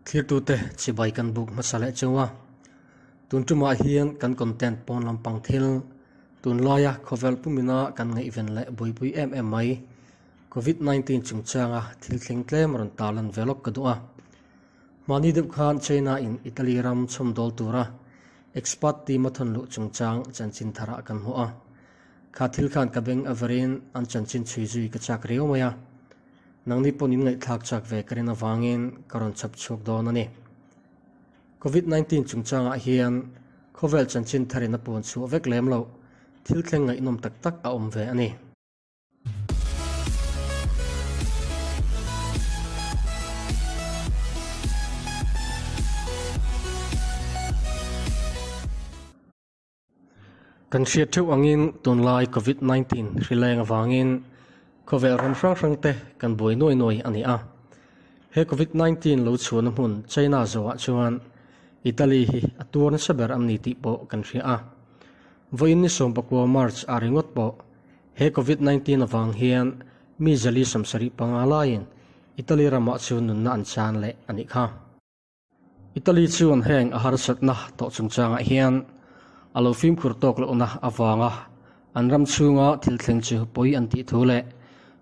Thirtute chibai kan buk hmasa leh cheu a, tun tumah hian kan content pawn lampang thil tunlaia khawvel pumina kan ngaihven leh buaipui em em mai Covid 19 chungchanga thil thleng tlem rawn tarlan ve lawk ka duh a. Mahni deuh khan China in Italy ram chhawmdawl tura expert team a thawn luh chungchang chanchin tharah kan hmu a. Kha thil khan ka beng a verin an chanchin chhui zui ka chak riau mai a. Nangni pawh in ngaihthlak chak ve ka rin avangin ka rawn chhap chhuak dawn a ni. Covid 19 chungchangah hian khawvel chanchin tharin a puan chhuah vek lem loh thil thleng ngaihnawm tak tak a awm ve a ni. Kan hriat theuh angin tunlai Covid 19 hri leng avangin khawvel ram hrang hrang te kan buai nuai nuai a ni a. He Covid 19 lo chhuahna hmun China zawhah chuan Italy hi a tuar nasa ber an ni tih pawh kan hria a. Vawiin ni 19 March ah ringawt pawh he Covid 19 avang hian mi zali 75 laiin Italy ramah chuan nunna an chan leh a nih kha. Italy chuan heng a harsatna tawh chungchangah hian a lo fimkhur tawk lohna avanga an ram chhunga thil thleng chu pawi an tih thu leh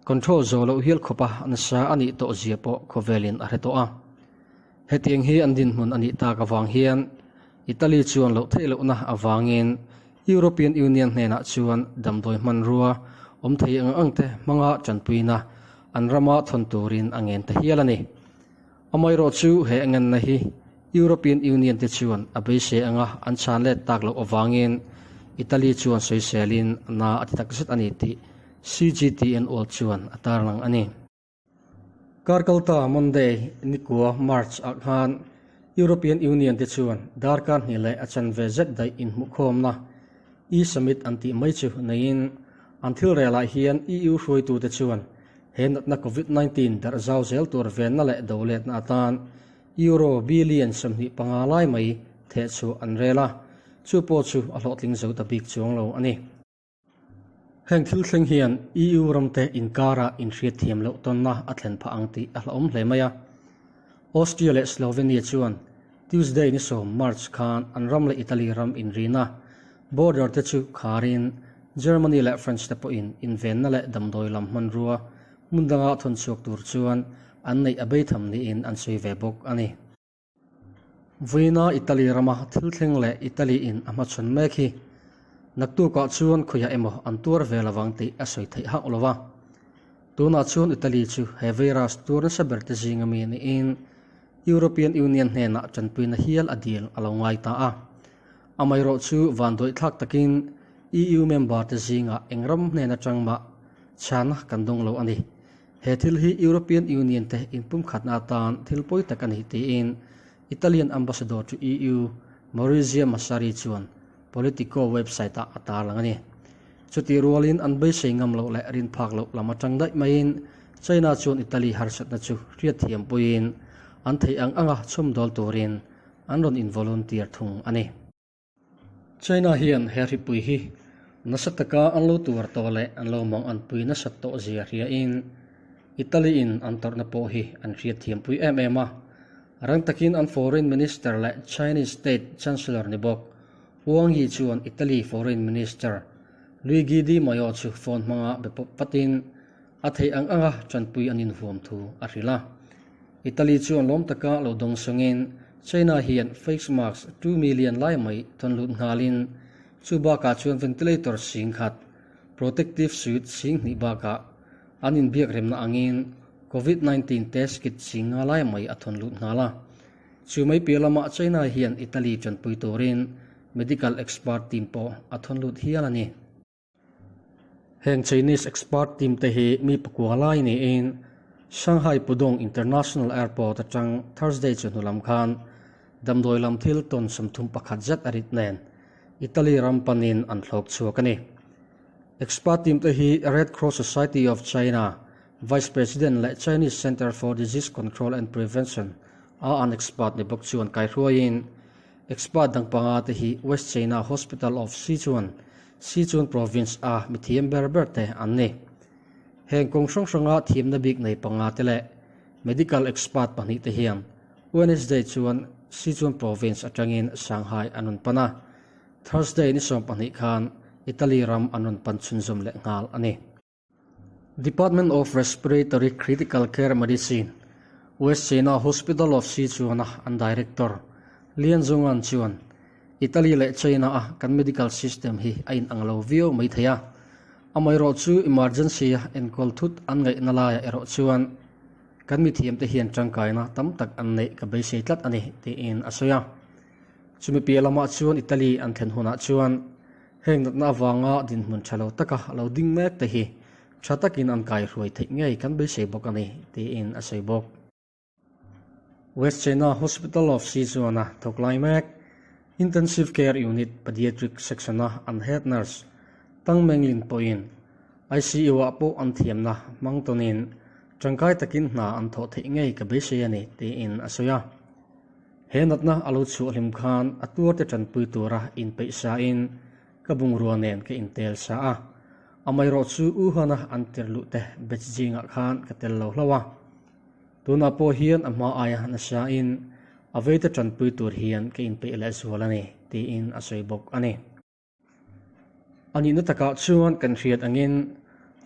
control zawh loh hial khawpa nasa a nih tawh zia pawh khawvelin a hre tawh a. Hetiang hi an dinhmun a nih tak avang hian Italy chuan loh theih lohna avangin European Union hnenah chuan damdawi hmanrua awm thei ang ang te hmanga tanpuina an rama thawn turin a ngen ta hial a ni. Amaherawh chu he ngenna hi European Union te chuan a beisei anga an chhan let tak loh avangin Italy chuan sawiselin na a ti takzet a ni tih CGTN World chuan a tarlang a ni. Karkalta Monday nikua March ah khan European Union te chuan darkar hnih leh a chanve zet daih inhmuhkhawmna e-summit an tih mai chu neiin an thil relah hian EU hruaitute chuan He natna Covid 19 darh zau zel tur venna leh doletna atan Euro billion 25 lai mai theh chhuah an rel a, chu pawh chu a hlawhtling zo ta bik chuang lo a ni. Heng thil thleng hian EU ramte inkarah inhriatthiam loh tawnna a thlen phah ang tih a hlauhawm hle mai a. Austria leh Slovenia chuan Tuesday ni 10 March khan an ram leh Italy ram inrina border te chu kharin Germany leh French te pawhin invenna leh damdawi lam hmanrua hmun danga thawn chhuak tur chuan an neih a beitham niin an sawi ve bawk a ni. Vawiina Italy rama thil thleng leh Italy in a hmachhawn mek hi naktukah chuan khawiah emaw an tuar ve lovang tih a sawi theih hauh lo va. Tunah chuan Italy chu he virus tuar nasa ber te zinga mi niin European Union hnenah tanpuina hial a dil a lo ngai ta a. Amaherawh chu vanduaithlak takin EU member te zingah eng ram hnen atang mah chhana kan dawng lo a ni. He thil hi European Union te inpumkhatna atan thil pawi tak a ni tiin Italian Ambassador to EU Maurizio Massari chuan Politico website-ah a tarlang a ni. Chutih rualin an beisei ngam loh leh rin phak loh lam atang daih maiin China chuan Italy harsatna chu hriatthiam puiin an theih ang anga chhawmdawl turin an rawn involunteer thung a ni. China hian he hripui hi nasa taka an lo tuar tawh leh an lo mang an pui nasat tawh zia hriain Italy in an tawrhna pawh hi an hriatthiam pui em em a. Rang takin an Foreign Minister leh Chinese State Chancellor ni bawk Wang Yi chuan Italy Foreign Minister Luigi Di Maio chu phone hmanga be pawp vatin a theih ang anga tanpui an inhuam thu a hrilh a. Italy chuan lawm taka lo dawng sawngin China hian face mask 2 million lai mai thawn lut nghalin chu bakah chuan ventilator 10,000, protective suit 2,000 bakah an inbiak remna angin Covid 19 test kit 50 lai mai a thawn lut nghal a. Chu mai piah lamah China hian Italy tanpui turin medical expert team pawh a thawn lut hial a ni. Heng Chinese expert team te hi mi pakua lai niin Shanghai Pudong International Airport atang Thursday chawhnu lam khan damdawi lam thil tawn 31 zet a rit nen Italy ram panin an thlawk chhuak a ni. Expert team te hi Red Cross Society of China Vice President leh Chinese Center for Disease Control and Prevention a an expert ni bawk chuan kaihruaiin Expert dang panga te hi West China Hospital of Sichuan, Sichuan Province a mithiam ber ber te an ni. Heng kawng hrang hranga thiamna bik nei panga te leh medical expert pahnih te hian Wednesday chuan Sichuan province atangin Shanghai an rawn pan a, Thursday ni 12 khan Italy ram an rawn pan chhunzawm leh nghal a ni. Department of Respiratory Critical Care Medicine, West China Hospital of Sichuan-a an director Lian Zhongan chuan, Italy leh China-a kan medical system hi a inang lo viau mai thei a, amaherawh chu emergency-a enkawl thut an ngaihna laiah erawh chuan kan mithiamte hian tangkaina tam tak an neih ka beisei tlat a ni, tiin a sawi a. Chumi piah lamah chuan Italy an thlen hunah chuan Heng natna avanga dinhmun tha lo taka lo ding mek te hi tha takin an kaihruai theih ngei kan beisei bawk a ni, tiin a sawi bawk. West China Hospital of Sichuan-a thawk lai mek Intensive Care Unit Pediatric Section-a an head nurse Tang Menglin pawhin ICU-ah pawh an thiamna hmang tawnin tangkai takin hna an thawh theih ngei ka beisei a ni, tiin a sawi a. He natna a lo chhuah hlim khan a tuarte tanpui tura inpeih sain ka bungrua nen ka intel sa a. Amaherawh chu Wuhan-a an tir luh te batch zingah khan ka tel lo hlauh a. Tunah pawh hian a hma aia nasain a veite tanpui tur hian ka inpeih leh zual a ni, tiin a sawi bawk a ni. A nihna takah chuan kan hriat angin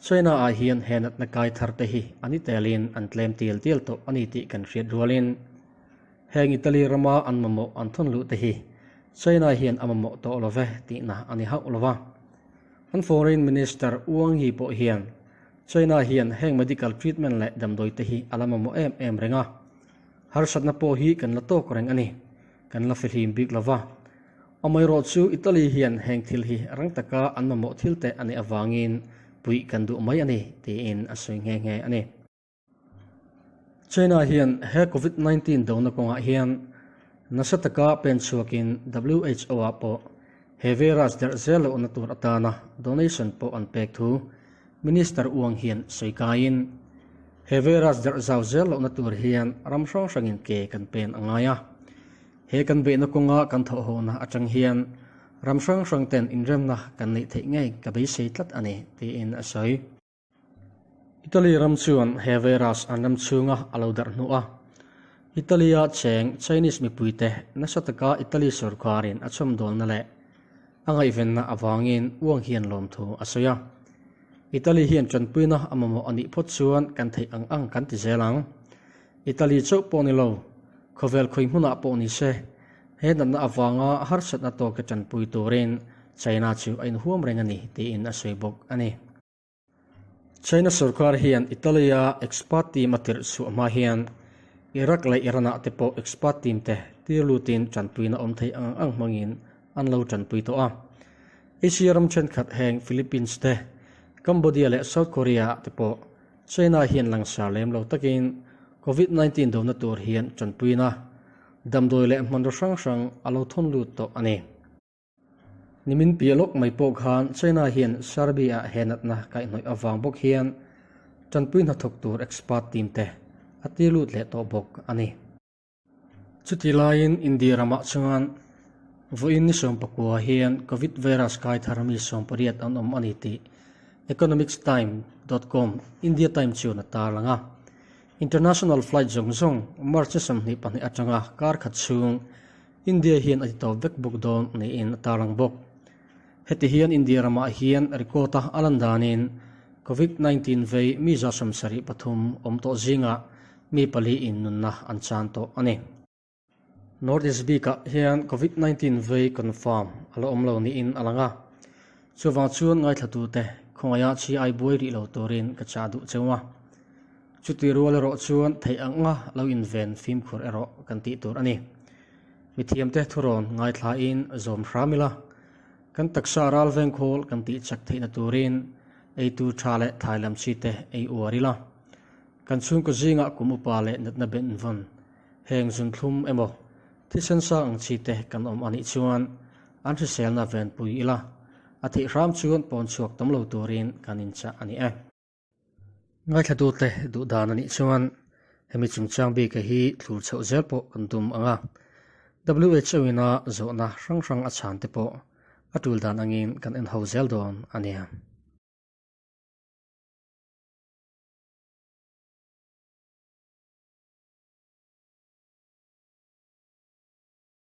China-ah hian he natna kai thar te hi a ni telin an tlem tial tial tawh a ni tih kan hriat rualin heng Italy rama an mamawh an thawn luh te hi China hian a mamawh tawh lo ve tihna a ni hauh lo va. An Foreign Minister Wang Yi pawh hian China hian heng medical treatment leh damdawi te hi a la mamawh em em reng a, harsatna pawh hi kan la tawk reng a ni, kan la fihlim bik lo va. Amaherawh chu Italy hian heng thil hi rang taka an mamawh thil te a nih avangin puih kan duh mai a ni, tiin a sawi nghe nghe a ni. China hian he Covid 19 dona kawngah hian nasa taka pen chhuakin WHO ah pawh he virus derh zel lohna tur atana donation pawh an pek thu Minister Wang hian sawi kaiin, he virus derh zau zel lohna tur hian ram hrang hrangin ke kan pen a ngai a. He kan beihna kawnga kan thawhhawhna atang hian ram hrang hrang ten inremna kan neih theih ngei ka beisei tlat a ni, tiin a sawi. Italy ram chuan he virus an ram chhunga a lo darh hnu a, Italy-a cheng Chinese mipuite nasa taka Italy sorkarin a chhawmdawlna leh a ngaihvenna avangin uang hian lawmthu a sawi a. Italy hian tanpuina a mamawh a nih phawt chuan kan theih ang ang kan ti zel ang. Italy chauh pawh ni lo, khawvel khawi hmunah pawh ni se, he natna avanga harsatna tawke tanpui turin China chu a inhuam reng a ni, tiin a sawi bawk a ni. China sorkar hian Italy-a expert team a tirh chhuah hma hian Iraq leh Iran-ah te pawh expert team te tir lutin tanpuina awm thei ang ang hmangin an lo tanpui tawh a. Asia ram thenkhat heng Philippines te, Cambodia leh South Korea-ah te pawh China hian langsar lem lo takin Covid 19 dona tur hian tanpuina damdawi leh hmanraw hrang hrang a lo thawn lut tawh a ni. Nimin piah lawk mai pawh khan China hian Serbia-ah he natna kaihhnawih avang bawk hian tanpui hnathawk tur expert team te a tir lut leh tawh bawk a ni. Chuti laiin India ramah chuan vawiin ni 19 hian Covid virus kai thar mi 18 an awm a ni tih Economicstime dot com, India Time chuan a tarlang a. International flight zawng zawng March ni 22 atanga kar khat chhung India hian a ti tawp vek bawk dawn niin a tarlang bawk. Heti hian India ramah hian record a a lan danin Covid 19 vei mi 73 awm tawh zingah Mi paliin nunna an chan tawh a ni. North East bikah hian Covid 19 vei confirm a la awm lo niin a lang a. Chuvang chuan ngaithlatute khawngaiha chi ai buai rih lo turin ka chah duh cheu a. Chuti rual erawh chuan theih anga lo inven fimkhur erawh kan tih tur a ni. Mithiamte thurawn ngaithlain zawm hram ila, kan taksa ral vengkhawl kan tih chak theihna turin eitur tha leh thlai lam chi te ei uar ila. Kan chhungkaw zingah kum upa leh natna ben vawn, heng zunthlum emaw, thisen sang ang chi te kan awm a nih chuan an hriselna venpui ila, a theih hram chuan pawn chhuak tam lo turin kan inchah a ni e. Ngaithlatute duh dan a nih chuan hemi chungchang bika hi thlur chhoh zel pawh kan tum ang a, WHO ina zawhna hrang hrang a chhan te pawh a tul dan angin kan en ho zel dawn a nia.